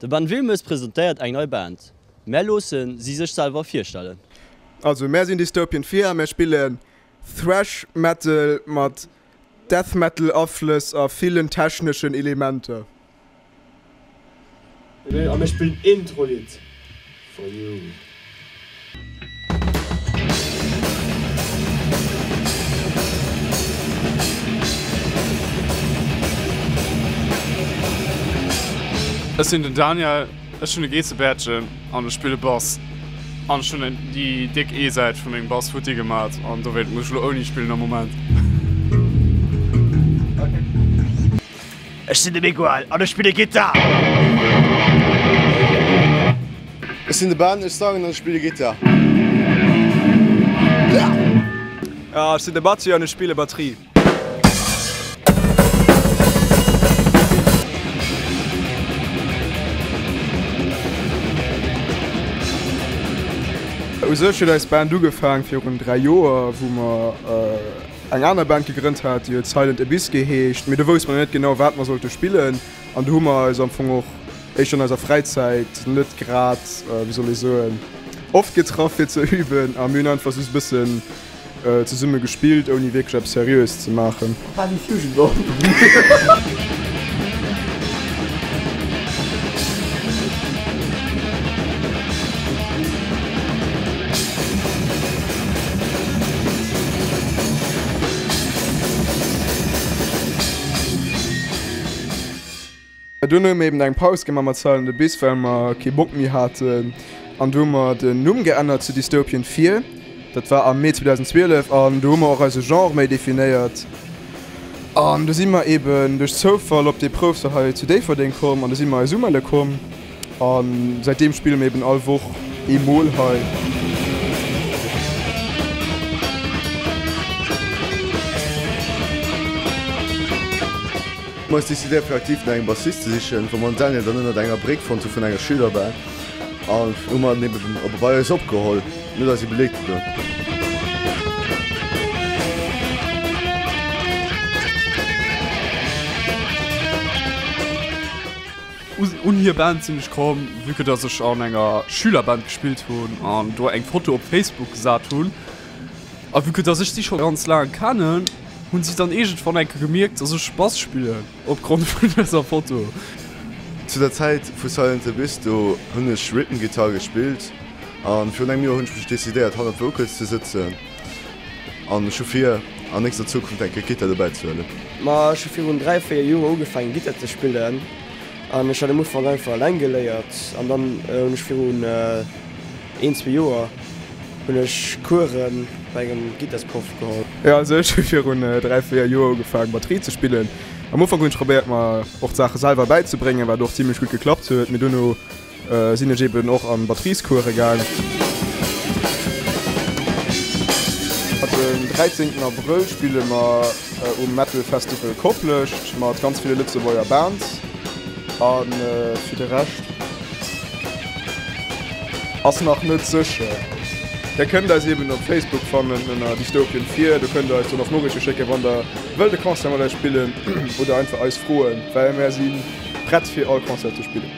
De Ben Wilmes presentéiert eng nei Band. Mär loossen si sech selwer virstellen. Also mär sinn Dystopian Fear a mär spillen Thrash Metal mat Death Metal Aflëss a villen techneschen Elementer. A mir spillen Intro-Lidd for you. Ech sinn den Daniel, ech hunn e Geessebäertchen an ech spille Bass. An ech hunn déi déck E-Säit vu mengem Bass futti gemat an dowéint muss ech elo ouni spillen am Moment. Ech sinn de Miguel an ech spille Gittar. Ech sinn de Ben, ech sangen an ech spille Gittar. Ech sinn de Mathieu an ech spille Batterie. U sech huet eis Band ugefaang virun 3 Joer, wou mer eng aner Band gegrënnt hat, déi huet Silent Abyss geheescht, mee do wousste mer net genau wat mer sollte spillen an do hu mer eis am Fong och éischter an eiser Fräizäit net grad, wéi soll ee soen, oft getraff fir ze üben a mir hunn einfach just e bëssen zesumme gespillt ouni wierklech eppes Seriöes ze maachen. War déi Fusion Bomb. Dunn hu mir eben eng Paus gemaach mat Silent Abyss, well mer kee Bock méi haten. An du hu mer den Numm geännert zu Dystopian Fear. Dat war am Mee 2012 an do hu mer och eise Genre méi definéiert. An du si mer eben duerch Zoufall op dee Proufsall hei zu Déifferdeng komm an du si mer eis umelle komm. A säitdeem spille mir eben all Woch ee Mol hei. Mir hu eis decidéiert fir aktiv no engem Bassist ze sichen, wou mer den Daniel dann ënnert enger Bréck fonnt hu vun enger Schülerband an hu mer en eben op bei eis opgeholl. En huet eis ebe leed gedoen. Un hir Band sinn ech komm, vue que dass ech an enger Schülerband gespillt hunn an do eng Foto op Facebook gesat hunn. A vue que dass ech si scho ganz laang kennen, hunn si dann iergendwann eng Kéier gemierkt, dass ech Bass spillen opgrond vun dëser Foto. Zu der Zäit vu Silent Abyss, do hunn ech Rhythm Guitar gespillt an virun engem Joer hunn ech mech decidéiert hannert Vocals ze sëtzen an ech hu vir an nächster Zukunft eng Kéier Gittar dobäi ze huelen. Ma ech hu virun 3, 4 Joer ugefaangen Gittar ze spillen an ech hat am Ufank einfach eleng geléiert an dann hunn ech virun een, zwee Joer hunn ech Coursen bei engem Gittarsproff geholl. Jo also ech hu virun 3, 4 Joer ugefaangen Batterie ze spillen. Am Ufank hunn ech probéiert mer och d'Saache selwer bäizebréngen, wat och zimlech gutt geklappt huet, mee dono sinn ech eben och an Batteriescourse gaang. Den 13 Abrëll spille mer um Metal Festival Koplescht mat ganz ville Lëtzebuerger Bands a fir de Rescht ass nach net sécher. Där kënnt eis eben op Facebook fannen ënner Dystopian 4. Do kënnt der eis dann och Noriichte schécken, wann der wëllt e Concert mat eis spillen oder einfach eis froen, well mär si prett fir all Concert ze spillen.